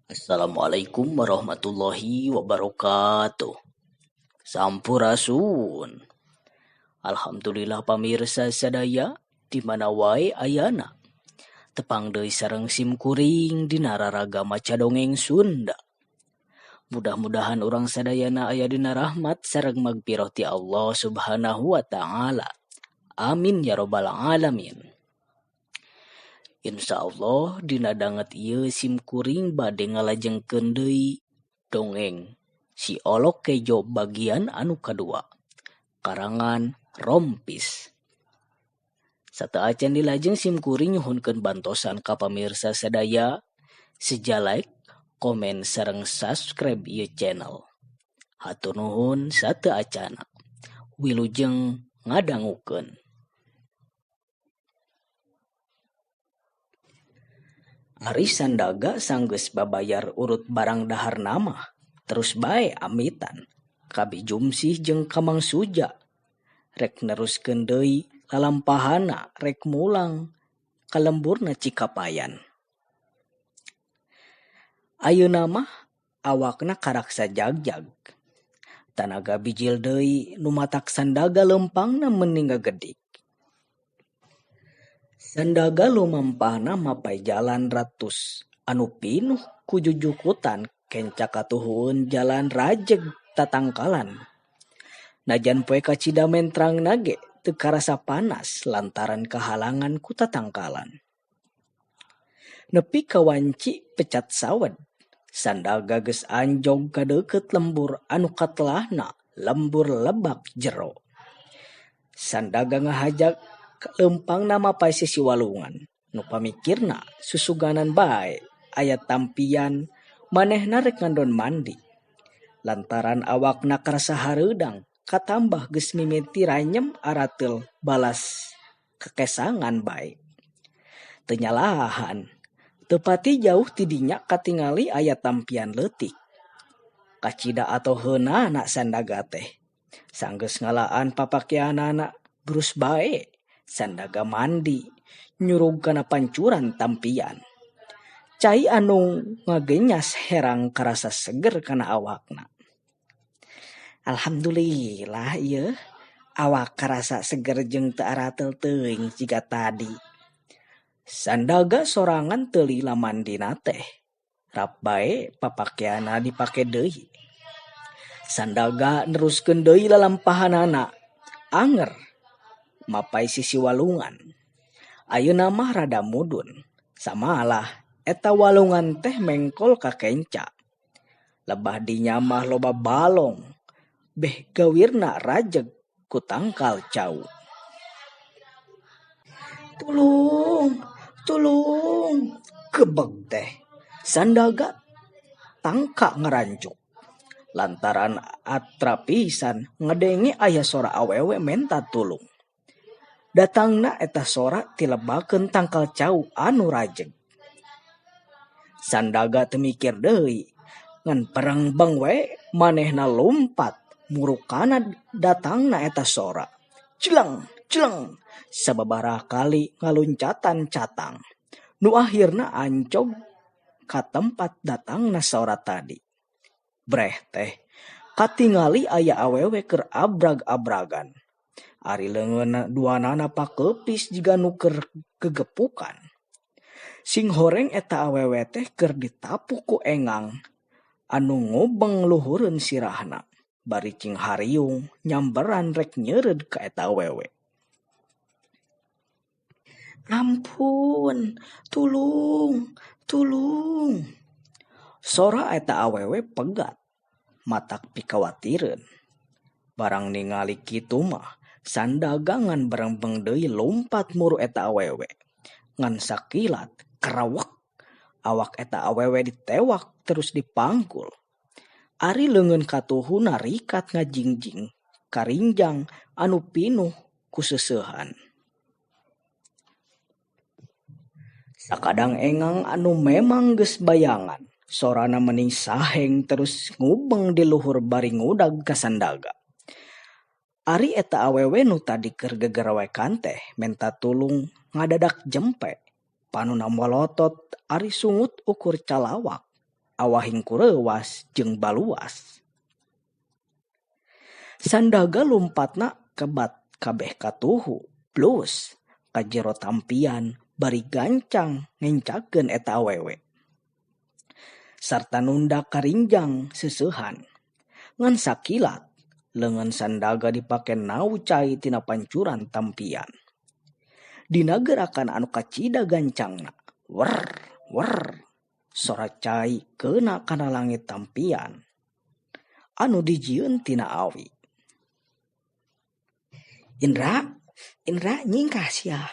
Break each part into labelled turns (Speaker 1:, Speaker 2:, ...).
Speaker 1: Assalamualaikum warahmatullahi wabarakatuh. Sampurasun. Alhamdulillah pamirsa sadaya di mana wae ayana. Tepang deui sareng sim kuring dina raraga maca dongeng Sunda. Mudah-mudahan urang sadayana aya dina rahmat sareng magpirah ti Allah Subhanahu wa taala. Amin ya robbal alamin. Insya Allah dina danget ieu sim kuring bade ngalajengkeun deui dongeng Si Olok Kejo bagian anu kadua karangan Rompis. Sateuacan dilajeng sim kuring nyuhunkeun bantosan ka pamirsa sadaya seja like, komen sareng subscribe ieu channel. Hatur nuhun sateuacana. Wilujeng ngadangukeun. Ari Sandaga sanggeus babayar urut barang daharna mah terus bae amitan ka Bi Jumsih jeung ka Mang Suja rek neruskeun deui lalampahana rek mulang ka lemburna Cikapayan. Ayeuna mah awakna karaksa jagjag. Tanaga bijil deui nu matak Sandaga leumpangna meni ngagedik. Sandaga lumampahna mapay jalan ratus anu pinuh ku jujukutan kenca katuhueun jalan rajeg tatangkalan. Najan poe kacida mentrangna ge teu karasa panas lantaran kahalangan ku tatangkalan. Nepi ka wanci pecat sawed, Sandaga geus anjog ka deukeut lembur anu katelahna lembur Lebak Jero. Sandaga ngahajak leumpangna mapay sisi walungan, nu pamikirna susuganan bae aya tampian manehna rek ngandon mandi. Lantaran awakna karasa hareudang katambah geus mimiti ranyem arateul balas kekesangan bae. Teu nyalahan, teu pati jauh ti dinya katingali aya tampian leutik. Kacida atoheunana Sandaga teh. Sanggeus ngalaan papakeanana brus bae. Sandaga mandi, nyurug kana pancuran tampian. Cai anu ngagenyas herang karasa seger kana awakna. Alhamdulillah ieu awak karasa seger jeung teu arateul teuing jiga tadi. Sandaga sorangan teu lila mandina teh. Rap bae papakeanna dipake deui. Sandaga neruskeun deui lalampahanana. Anger mapay sisi walungan. Ayeuna mah rada mudun. Samalah eta walungan teh mengkol ka kenca. Lebah dinya mah loba balong. Beh gawirna rajeg ku tangkal cau. Tulung, tulung, gebeg teh. Sandaga tangka ngarancuk. Lantaran atra pisan ngadenge aya sora awewe menta tulung. Datangna eta sora tilebakeun tangkal cau anu rajeg. Sandaga teu mikir deui, ngan perengbeng we manehna lumpat murukana datangna eta sora. Celeng, celeng, sababaraha kali ngaluncatan catang. Nu akhirna ancog ka tempat datangna sora tadi. Breh teh, katingali aya awewe keur abrag-abragan. Ari leungeun duanana pakepis jiga nu keur gegepukan. Sing horeng eta awewe teh keur ditapuk ku engang anu ngubeng luhureun sirahna. Bari cing hariung nyamberan rek nyeureud ka eta awewe. Ampun, tulung, tulung. Sora eta awewe pegat, matak pikawatireun. Barang ningali kitu mah Sandaga ngan berengbeng deui lumpat muru eta awewe. Ngan sakilat kerawek awak eta awewe ditewak terus dipangkul. Ari leungeun katuhuna rikat ngajingjing karinjang anu pinuh ku seuseuhan. Sakadang engang anu memang geus bayangan, sorana meni saheng terus ngubeng di luhur bari ngudag ka Sandaga. Ari eta awewe nu tadi keur gegerawekan teh menta tulung ngadadak jempe. Panuna molotot ari sungut ukur calawak. Awahing kureuwas jeung baluas. Sandaga lumpatna kebat kabeh katuhu plus ka jero tampian bari gancang ngencakeun eta awewe. Sarta nunda karinjang seuseuhan. Ngan sakilat leungeun Sandaga dipake nau cai tina pancuran tampian. Dina gerakan anu kacida gancangna, wer wer sora cai keuna kana langit tampian anu dijieun tina awi. Indra, Indra nyingkah sia.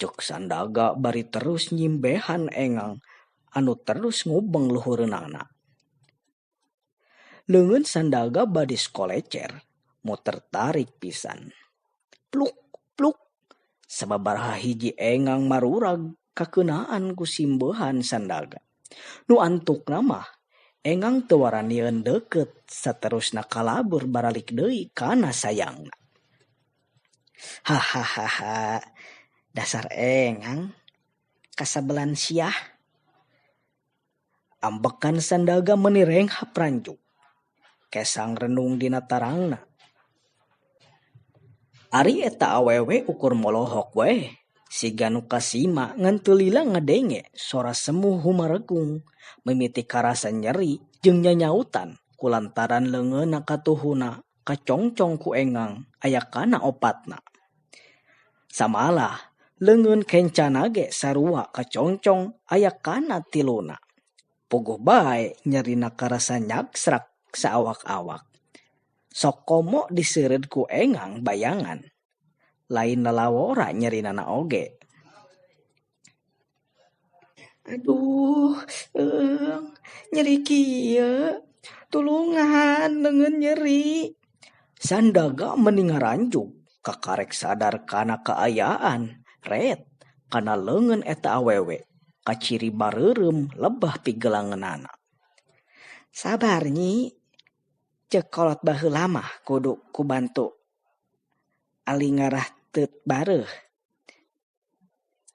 Speaker 1: Ceuk Sandaga bari terus nyimbehan engang anu terus ngubeng luhureunana. Leungeun Sandaga badis kolecer, muter tarik pisan. Pluk pluk sababaraha hiji engang marurag kakeunaan ku simbehan Sandaga. Nu antukna mah engang teu waranieun deukeut saterusna kalabur baralik deui kana sayangna. Hahaha, dasar engang kasabelan siah. Ambekan Sandaga meuni renghap ranjuk. Kesang renung dina tarangna. Ari eta awewe ukur molohok we. Siga nu kasima ngan teu lila ngadenge sora semu humaregung mimiti karasa nyeri jeung nyanyautan kulantaran leungeunna katuhuna kacongcong ku engang aya kana opatna. Samalah leungeun kencana ge sarua kacongcong aya kana tiluna. Puguh bae nyerina karasa nyaksrak saawak-awak. Sok komo diseureud ku engang bayangan. Lain lalawora nyerinana oge. Aduh, nyeri kieu. Tulungan leungeun nyeri. Sandaga meuni ngaranjug kakarek sadar kana kaayaan ret kana leungeun eta awewe kaciri bareureum lebah pigelangeunana. Sabar nyi, ceuk kolot baheula mah kudu kubantu ali ngarah teut bareuh.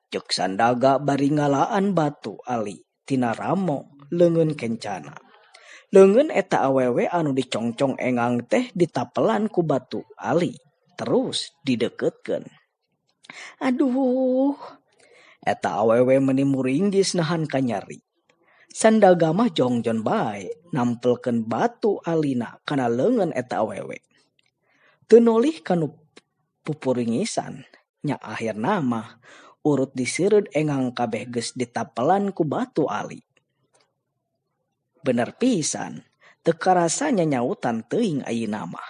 Speaker 1: Ceuk Sandaga bari ngalaan batu ali tina ramo leungeun kencana. Leungeun eta awewe anu dicongcong engang teh ditapelan ku batu ali terus dideukeutkeun. Aduh, eta awewe meuni muringgis nahan kanyeri. Sandaga mah jongjon bae nampelkeun batu alina kana leungeun eta awewe. Teu nolih kanu pupuringisan, nya akhirna mah urut diseureud engang kabeh geus ditapelan ku batu ali. Bener pisan, teu karasa nyanyautan teuing ayeuna mah.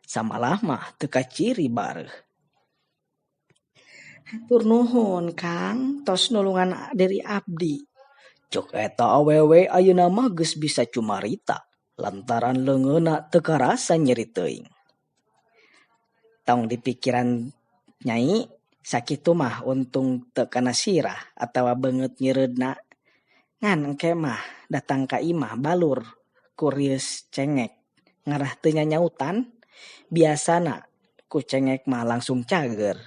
Speaker 1: Samalah mah teu kaciri bareuh. Hatur nuhun Kang, tos nulungan diri abdi. Ceuk eta awewe ayeuna mah geus bisa cumarita lantaran leungeunna teu karasa nyeri teuing. Tong dipikiran nyai, sakitu mah untung teu kana sirah atawa beungeut nyeureudna. Ngan engke mah datang ka imah balur ku rieus cengek ngarah teu nyanyautan, biasana ku cengek mah langsung cager.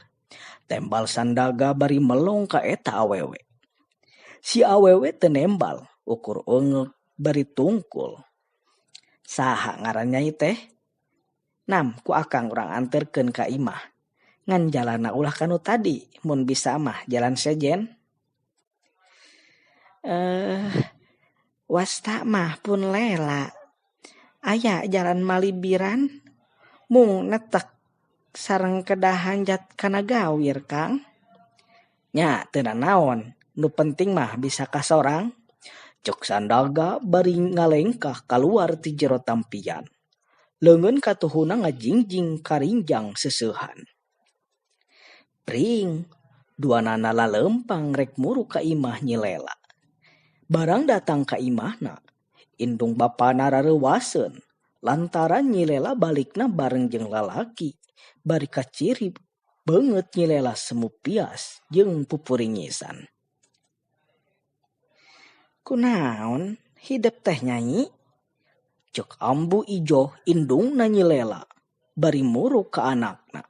Speaker 1: Tembal Sandaga bari melong ka eta awewe. Si awewe teu nembal, ukur eungeuk bari tungkul. Saha ngaran nyai teh? Nam ku akang urang anterkeun ka imah. Ngan jalanna ulah kanu tadi, mun bisa mah jalan sejen. Wasta mah pun lela. Aya jalan malibiran mung netek sareng kedah hanjat kana gawir Kang. Nya teu nanaon, nu penting mah bisa kasorang. Ceuk Sandaga bari ngalengkah kaluar ti jero tampian. Leungeun katuhuna ngajingjing karinjang seuseuhan. Pring, duanana laleumpang rek muru ka imah Nyi Lela. Barang datang ka imahna, indung bapana rareuwaseun lantaran Nyi Lela balikna bareng jeung lalaki bari kaciri beungeut Nyi Lela semu pias jeung pupuringisan. Kunaon hidep teh nyai? Ceuk Ambu Ijoh indungna Nyi Lela bari muruk ka anakna.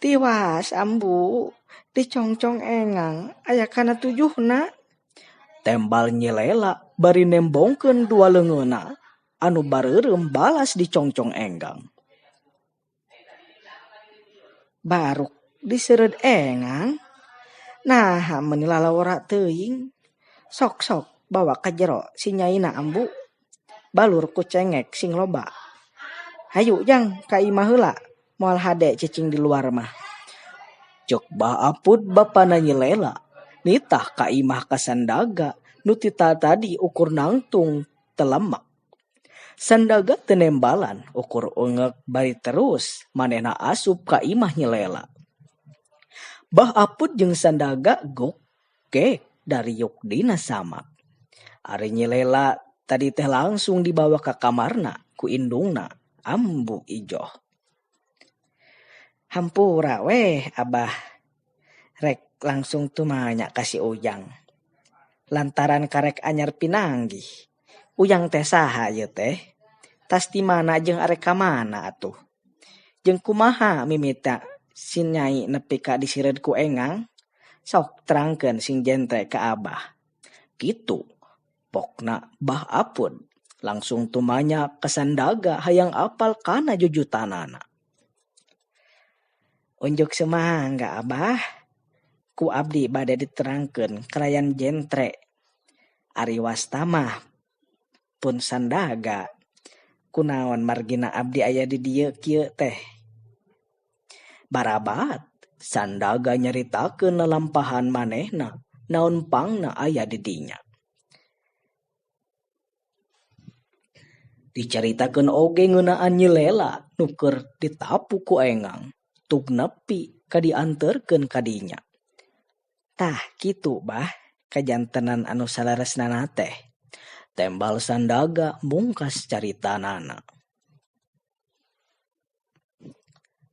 Speaker 1: Tiwas Ambu, dicongcong engang aya kana tujuhna. Tembal Nyi Lela bari nembongkeun dua leungeunna anu bareureum balas dicongcong Enggang.
Speaker 2: Baruk diseureud Engang? Naha meuni lalawora teuing. Sok sok bawa ka jero si nyaina Ambu. Balur ku cengek sing loba. Hayu Jang ka imah heula moal hade cicing di luar mah.
Speaker 1: Ceuk Bah Apud bapana Nyi Lela nitah ka imah ka Sandaga nu ti tatadi ukur nangtung telemek. Sandaga teu nembalan ukur eungek bari terus manehna asup ka imah Nyi Lela. Bah Apud jeung Sandaga gokgek dariuk dina samak. Ari Nyi Lela tadi teh langsung dibawa ka kamarna ku indungna Ambu Ijoh.
Speaker 2: Hampura weh Abah rek langsung tumanya ka si Ujang. Lantaran karek anyar pinanggih. Ujang teh saha ieu teh? Tas ti mana jeung arek ka mana atuh? Jeung kumaha mimita si Nyai nepi ka diseureud ku Engang? Sok terangkeun sing jentre ka Abah.
Speaker 1: Kitu pokna Bah Apud langsung tumanya ka Sandaga hayang apal kana jujutanana.
Speaker 2: Unjuk sumangga Abah. Ku abdi bade diterangkeun kalayan jentre. Ari wasta mah pun Sandaga. Kunaon margina abdi aya di dieu kieu teh?
Speaker 1: Barabat Sandaga nyaritakeun lalampahan manehna naon pangna aya di dinya. Dicaritakeun oge ngeunaan Nyi Lela nu keur ditapu ku Engang tug nepi ka dianterkeun ka dinya.
Speaker 2: Tah kitu Bah kajantenan anu saleresna teh.
Speaker 1: Tembal Sandaga mungkas caritanana.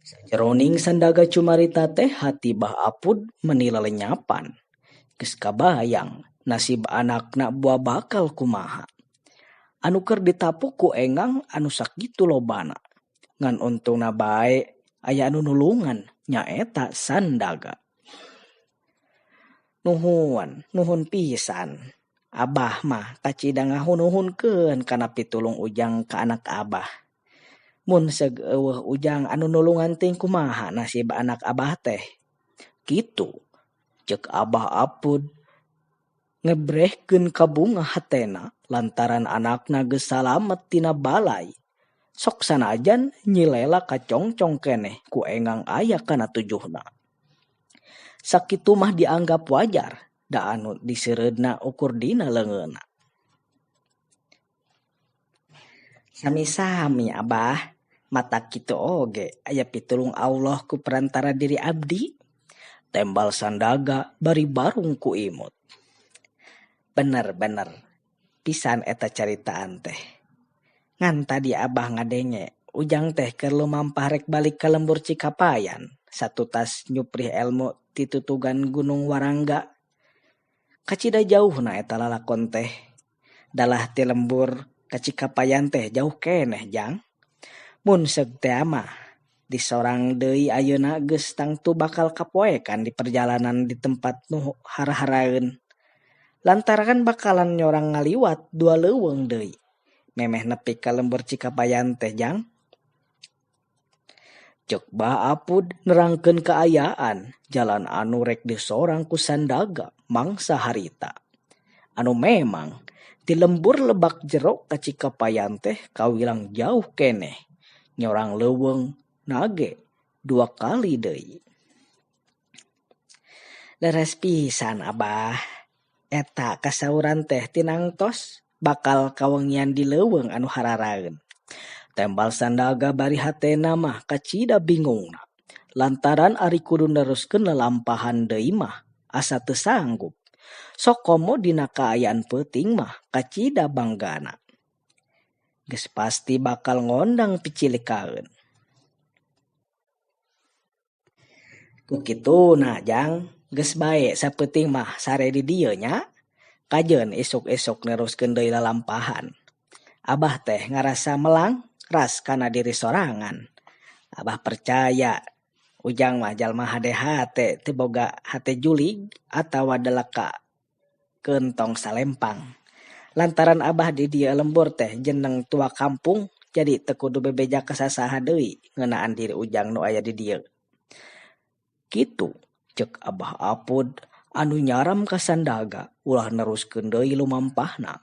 Speaker 1: Sajeroning Sandaga cumarita teh hati Bah Apud meuni lelenyapan. Geus kabayang nasib anakna buah bakal kumaha. Anu keur ditapuk ku Engang anu sakitu lobana. Ngan untungna bae aya anu nulungan nyaeta Sandaga.
Speaker 2: Nuhun, nuhun pisan. Abah mah kacida ngahunuhunkeun kana pitulung Ujang ka anak Abah. Mun seug eueuh Ujang anu nulungan ting kumaha nasib anak Abah teh.
Speaker 1: Kitu ceuk Abah Apud ngebrehkeun kabunga hatena lantaran anakna geus salamet tina balai. Sok sanajan Nyi Lela kacongcong keneh ku Engang aya kana tujuhna. Sakitu mah dianggap wajar da anu diseureudna ukur dina leungeunna.
Speaker 2: Sami-sami Abah, mata kitu oge aya pitulung Allah ku perantara diri abdi.
Speaker 1: Tembal Sandaga bari barung ku imut.
Speaker 2: Bener-bener pisan eta caritaan teh. Ngan tadi Abah ngadenge Ujang teh keur lumampah rek balik ka lembur Cikapayan satutas nyuprih elmu titutugan Gunung Warangga. Kacida jauhna eta lalakon teh. Dalah ti lembur ka Cikapayan teh jauh keneh Jang. Mun seug teh mah disorang deui ayeuna geus tangtu bakal kapoekan di perjalanan di tempat nu har-haraeun. Lantaran bakalan nyorang ngaliwat dua leuweung deui. Memeh nepi ka lembur Cikapayan teh Jang.
Speaker 1: Ceuk Bah Apud nerangkeun kaayaan jalan anu rek disorang ku Sandaga mangsa harita. Anu memang ti lembur Lebak Jero ka Cikapayan teh kawilang jauh keneh. Nyorang leuweung nage dua kali deui.
Speaker 2: Leres pisan Abah. Eta kasauran teh tinangtos bakal kawengian di leuweung anu hararaeun.
Speaker 1: Tembal Sandaga bari hatena mah kacida bingungna. Lantaran ari kudu neruskeun lalampahan deui mah asa teu sanggup. Sok komo dina kaayaan peuting mah kacida banggana. Geus pasti bakal ngondang picilikaeun.
Speaker 2: Ku kituna Jang, geus bae sapeuting mah sare di dieu nya. Kajeun isuk-isuk neruskeun deui lalampahan. Abah teh ngarasa melang ras kana diri sorangan. Abah percaya Ujang mah jalma hade hate teu boga hate julig atawa deleka Keun tong salempang. Lantaran abah di dieu lembur teh jeneng tua kampung jadi teu kudu bebeja ka sasaha deui ngeunaan diri ujang nu aya di dieu. Kitu ceuk Abah Apud anu nyaram ka Sandaga ulah neruskeun deui lumampahna.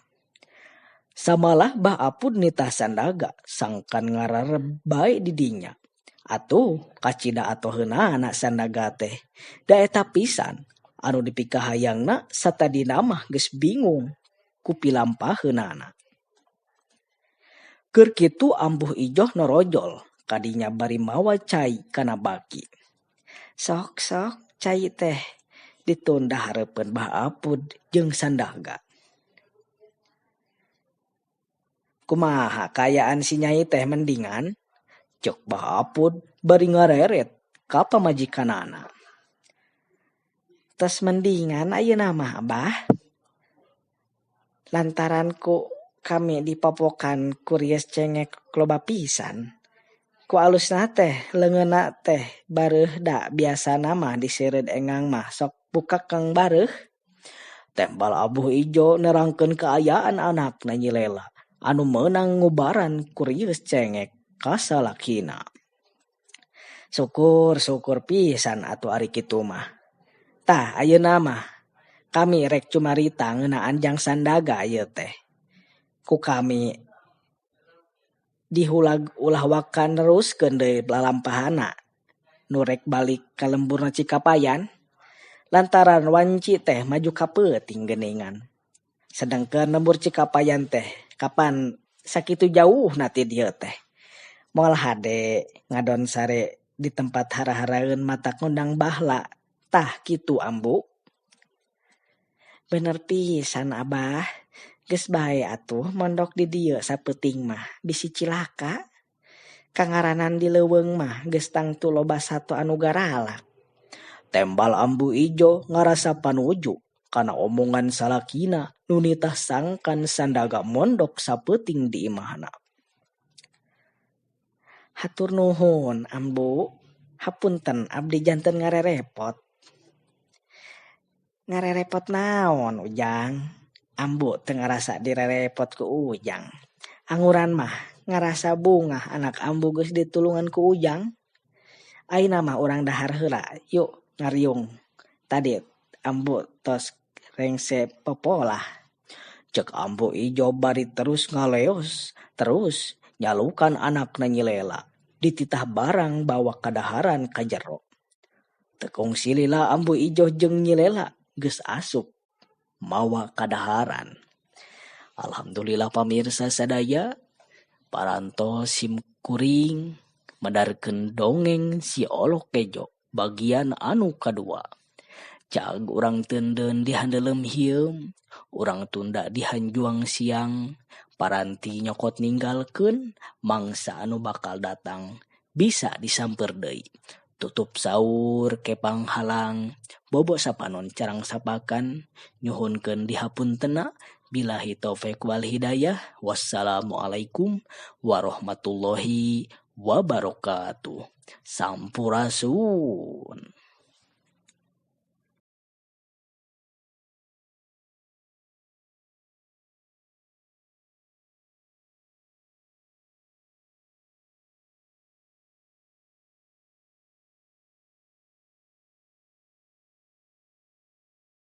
Speaker 2: Samalah Bah Apud nitah Sandaga sangkan ngarareb bae di dinya. Atuh kacida atoheunana Sandaga teh da eta pisan anu dipikahayangna satadina mah geus bingung ku pilampaheunana. Keur kitu Ambuh Ijoh norojol kadinya bari mawa cai kana baki. Sok-sok cai teh ditunda hareupeun Bah Apud jeung Sandaga. Kumaha kaayaan si Nyai teh mendingan? Ceuk Bah Apud bari ngareret ka pamajikanana. Tos mendingan ayeuna mah Abah. Lantaran ku kami dipopokan ku rieus cengek loba pisan. Ku alusna teh leungeunna teh bareuh da biasana mah diseureud engang mah sok bukakeng bareuh. Tembal Ambu Ijo nerangkeun kaayaan anakna Nyi Lela anu meunang ngubaran ku rieus cengek ka salakina. Syukur syukur pisan atuh ari kitu mah. Tah ayeuna mah kami rek cumarita ngeunaan jang Sandaga ieu teh. Ku kami dihulag ulah waka neruskeun deui lalampahana nu rek balik ka lemburna Cikapayan lantaran wanci teh maju ka peuting geuningan. Sedengkeun lembur Cikapayan teh kapan sakitu jauhna ti dieu teh. Moal hade ngadon sare di tempat hara-haraeun matak ngundang bahla. Tah kitu Ambu. Bener pisan Abah. Geus bae atuh mondok di dieu sapeuting mah bisi cilaka. Kangaranan di leuweung mah geus tangtu loba sato anu garalak. Tembal Ambu Ijo ngarasa panuju kana omongan salakina nu nitah sangkan Sandaga mondok sapeuting di imahna. Hatur nuhun Ambu, hapunten abdi janten ngarerepot. Ngarerepot naon Ujang? Ambu teu ngarasa direrepot ku Ujang. Anguran mah ngarasa bungah anak ambu geus ditulungan ku Ujang. Ayeuna mah urang dahar heula yuk ngariung. Tadi ambu tos rengse popolah. Ceuk Ambu Ijo bari terus ngaleos terus nyalukan anakna Nyi Lela dititah barang bawa kadaharan ka jero. Teu kungsi lila Ambu Ijo jeung Nyi Lela geus asup mawa kadaharan. Alhamdulillah pamirsa sadaya parantos sim kuring medarkeun dongeng si Olok Kejo bagian anu kadua. Cag urang teundeun di handeuleum hieum, urang tunda di hanjuang siang, paranti nyokot ninggalkeun mangsa anu bakal datang bisa disamper deui. Tutup saur kepang halang, bobo sapanon carang sapakan, nyuhunkeun dihapuntena, billahi taufik wal hidayah, wassalamualaikum warahmatullahi wabarakatuh. Sampurasun.